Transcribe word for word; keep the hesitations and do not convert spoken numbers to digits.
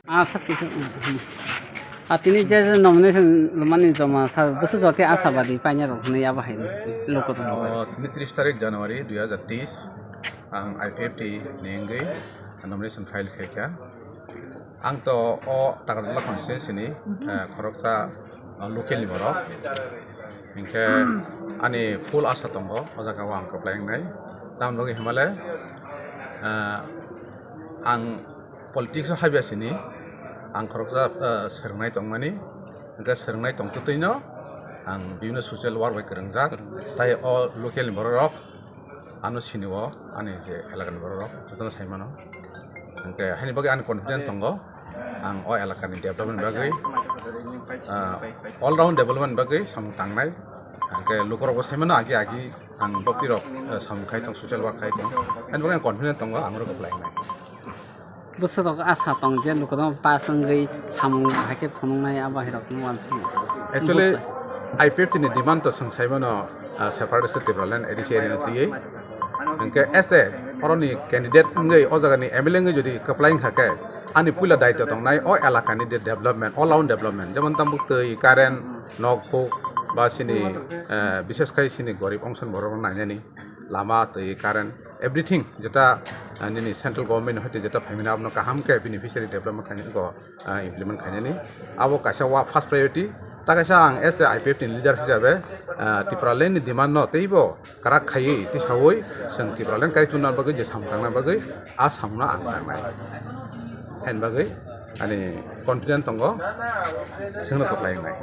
Ah, sir, sir. Ah, tini je je nomination lumani joma sa bwswk jora khe ashabadi paina rok hwnwi abo hai luku rok. Oh, tini tris tarik January dui hazar teis, ang I P F T ni wngwi nomination file khaikha. Ang to o Takarjala constituency ni, eh, khoroksa, eh, local ni borok. Hinkhe ani full asa tongo, o jaga o ang kwplai wngnai. Tamoni bagwi himale, eh, ang politics o habya sini, ang khoroksa, eh, swrwngnai tongmani. Hinkhe swrwngnai tongtwtwino ang bibhinno social work bai kwrwngjak. Tai o local ni borok rok ano sini o ani je elakani borok rok jotono sai mano. Hinkhe haini bagwi ani confident tongo, ang o elakani development bagwi, ah, all round development bagwi samung tangnai. Hinkhe lukurokbo sai mano agi agi ang bopti rok, eh, samung khai tong, social work khai tong. Haini bagwi ang confident tongo, ang rok kwplai wngnai. Bwswk rok asa tong je lukurok pass wngwi samung hai khe phunuknai abo hai rok no uansukmung. Actually, I P F T ni demand to swng sai mano, ah, separate state Tipraland A D C area ni twiwi. Hinkhe as a oroni candidate wngwi o jagani M L A wngwi jodi kwplai wngkha khe ani puila daityo tongnai o elakani de development, all round development, jemon tambuk twi, current, nok huk ba sini, eh, bishes khai sini gorib ongsan borok rok nainani lama twi, current, everything jeta, ah, nini central government hoite jeta phaimani abono kaham khe beneficiary development khainani go, ah, implement khainani. Abo kaisa wa first priority. Ta kaisa ang as a I P F T ni leader hisabe, ah, Tipraland ni demand no teibo kwrak khaiwi tisawi chwng Tipraland kaitorna bagwi je samung tangna bagwi a samungno ang tangnai. Haini bagwi ani confident tongo, chwngno kwplai wngnai.